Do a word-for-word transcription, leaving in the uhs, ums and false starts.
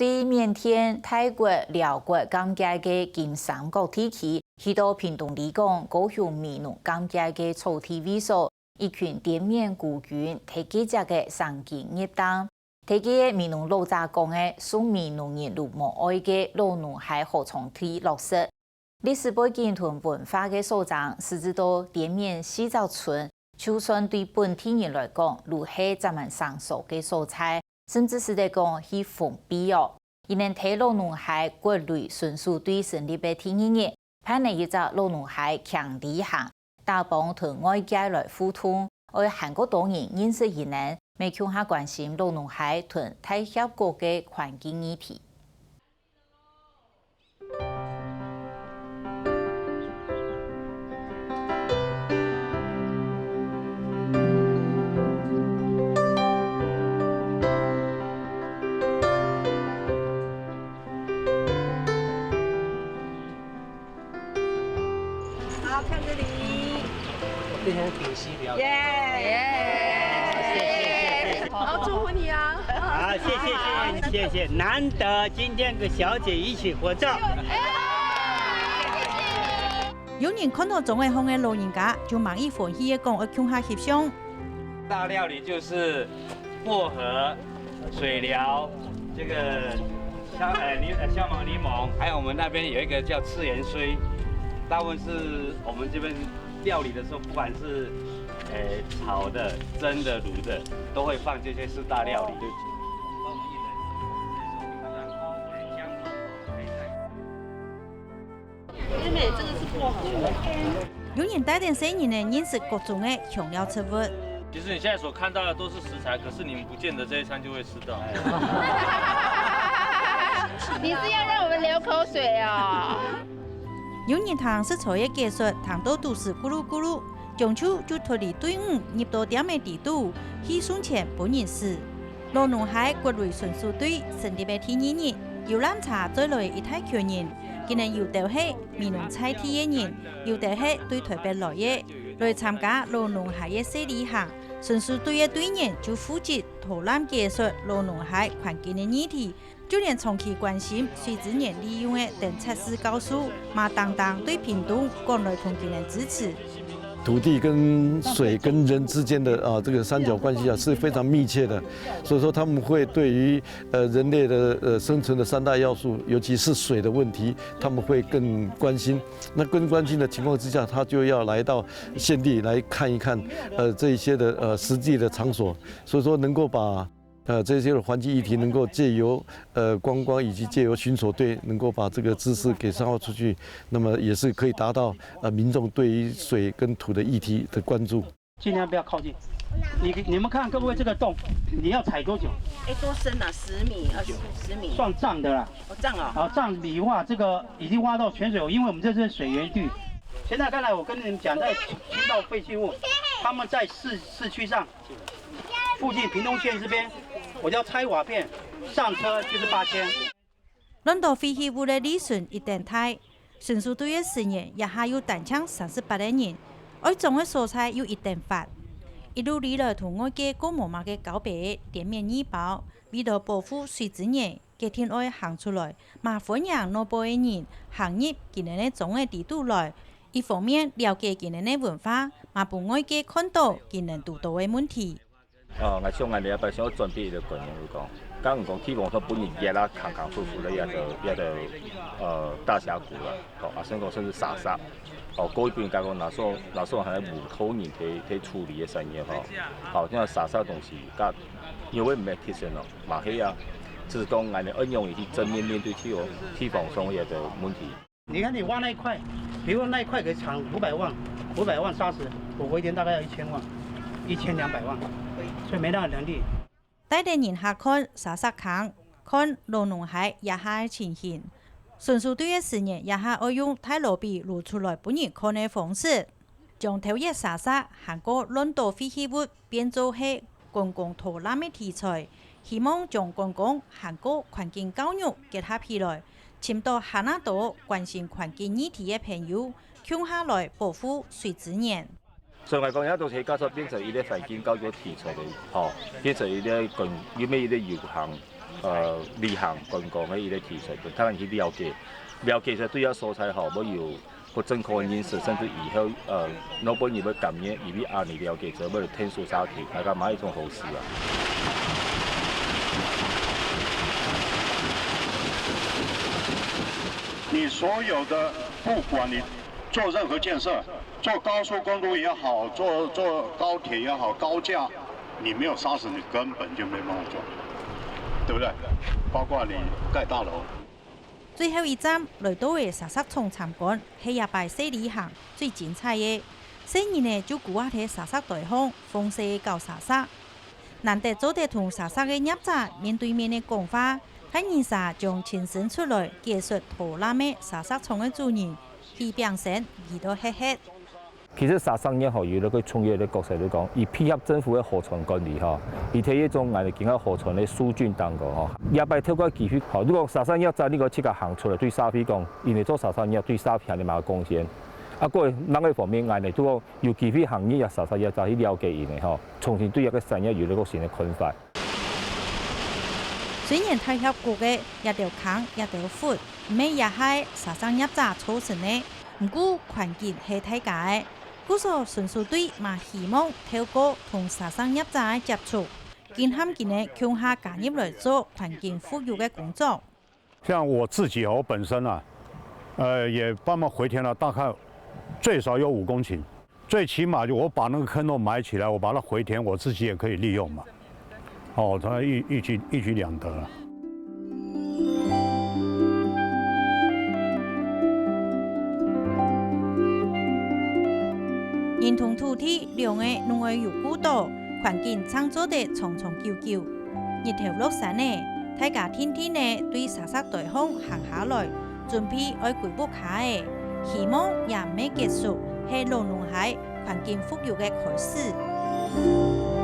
對緬甸、泰國、寮國監界个金三角地區，去到屏東里港高雄美濃監界个草地位所，一群滇緬孤軍在該跡个山區入定，在該个美濃老早講个「送美濃人攄毛愛」个老農溪河床地落實。 歷史背景同文化个所在，使得到滇緬四隻村，就算對本地人來講，都係隻蠻生疏个所在，甚至使得講去封閉哦。佢等在老農溪割鐳巡守隊成立个第二日，辦了一隻老農溪輕旅行，打幫同外界來互動，愛還過多人認識佢等，乜共下關心老農溪同大峽谷个環境議題。 好，看这里。我变成顶溪表演。耶！好，祝福你啊！好，谢谢谢谢谢谢，难得今天跟小姐一起合照。有人看到钟仔巷个老人家，就滿意歡喜个講愛共下翕相。大料理就是薄荷、水疗，这个香呃柠呃香茅、檸檬，还有我们那边有一个叫赤盐水，大部分是我们这边料理的时候，不管是呃炒的、蒸的、卤的，都会放这些四大料理。 妹妹，这个是薄荷。有人帶等細人仔認識各種个香料植物。其实你现在所看到的都是食材，可是你们不见得这一餐就会吃到。你是要让我们流口水哦？有人聽食材个解說，聽到肚屎咕嚕咕嚕，將就就脫離隊伍，入到店个底肚，去送錢分人食。 老農溪割鐳巡守隊成立个第二日，遊覽車載來一大群人，佢等有兜係美濃在地个人，有兜係對台北來个，來參加老農溪个細旅行。巡守隊个隊員就負責導覽解說老農溪環境个議題，就連長期關心水資源利用个等測試教授，嘛當當對屏東趕來同佢等支持。 土地跟水跟人之间的，啊，这个三角关系啊，是非常密切的。所以说他们会对于，呃，人类的，呃，生存的三大要素，尤其是水的问题，他们会更关心。那更关心的情况之下，他就要来到现地来看一看，呃，这一些的，呃，实际的场所。所以说能够把，呃，这些的环境议题能够借由，呃，观光以及借由巡守队，能够把这个知识给散发出去，那么也是可以达到，呃，民众对于水跟土的议题的关注。 尽量不要靠近。你你们看各位这个洞，你要踩多久？哎，多深啊？十米、二十、十米。算丈的啦。哦，丈啊。啊，丈米挖这个已经挖到泉水，因为我们这是水源地。现在刚才我跟你们讲，在清倒废弃物，他们在市市区上附近屏东县这边，我叫拆瓦片，上车就是八千。 亂倒廢棄物个利潤一等大，巡守隊个成員這下有單淨三十八个人，愛掌个所在有一等闊。一路以來同外界過無麼个交陪个滇緬義胞，為了保護水資源，決定愛行出來，嘛歡迎外背个人行入佢等个庄仔底肚來，一方面了解佢等个文化，嘛分外界看到佢等堵到个問題。 哦，𠊎想𠊎這擺想愛轉變一個觀念，就講，假如講地方上分人挖啦，空空浮浮个，也就也就，呃，大峽谷啦，吼，啊，甚至講甚至沙沙，哦，過一半，假如講拿手拿手還係無頭人去去處理个產業吼，好像沙沙東西，甲因為毋係提升咯，嘛係啊，只是講𠊎等應用去正面面對地方地方上个問題。 你看你挖那一块，比如那一块可以产五百万，五百万砂石，我回填大概要一千万，一千两百万，所以没那个能力。帶等人客看沙石坑，看老農溪這下个情形。巡守隊个成員這下愛用大羅比擄出來分人看个方式，將頭一沙石還過亂倒廢棄物變做係 觀光導覽个題材，希望將觀光還過環境教育結合起來，尋到還較多關心環境議題个朋友，共下來保護水資源。所以𠊎講，這都係假使變成一個環境教育題材个，吼，變成一個跟，因為一個遊行，呃，旅行觀光个一個題材，分大家去了解，了解一下對這所在吼，會有較正確个認識，甚至以後，呃，若本人會感染，因為恁樣了解之後，會來𢯭手社區，大家嘛一種好事啊。你所有的，不管你做任何建设，做高速公路也好，做做高铁也好，高架，你没有砂石，你根本就没办法做，对不对？包括你盖大楼。最後一站，來到个沙石場參觀，係這擺細旅行最精彩个。細人仔就跍啊在沙石堆項，放勢搞沙石。難得做得同沙石个業者面對面个講話，大人儕將親身出來解說導覽个沙石場个主人， 去表現佢兜歇歇。其實沙石業吼有一個重要个角色，就講佢配合政府个河川管理吼，佢在一種𠊎等今个河川个疏浚當中吼，這擺透過機會吼，如果沙石業者你个自家行出來對社會講，因為做沙石業對社會還有麼个貢獻。啊，過另外一方面，𠊎等就講有機會行入這沙石業者去了解佢等吼，重新對這個產業有一個新个看法。 雖然大峽谷个這兜坑、這兜窟毋係這下沙石業者造成个，毋過環境係大家个，故所巡守隊嘛希望透過同沙石業者个接觸，緊喊佢等共下加入來做環境復育个工作。像我自己，我本身啊，呃，也帮忙回填了大概最少有五公顷，最起码就我把那个坑都埋起来，我把它回填，我自己也可以利用嘛。哦，它一一举一举两得了。人同土地兩个攏愛有顧到，環境正做得長長久久。日頭落山咧，大家定定仔對沙石堆項行下來，準備愛歸屋下咧。希望這毋係結束，係攏攏係環境復育个開始。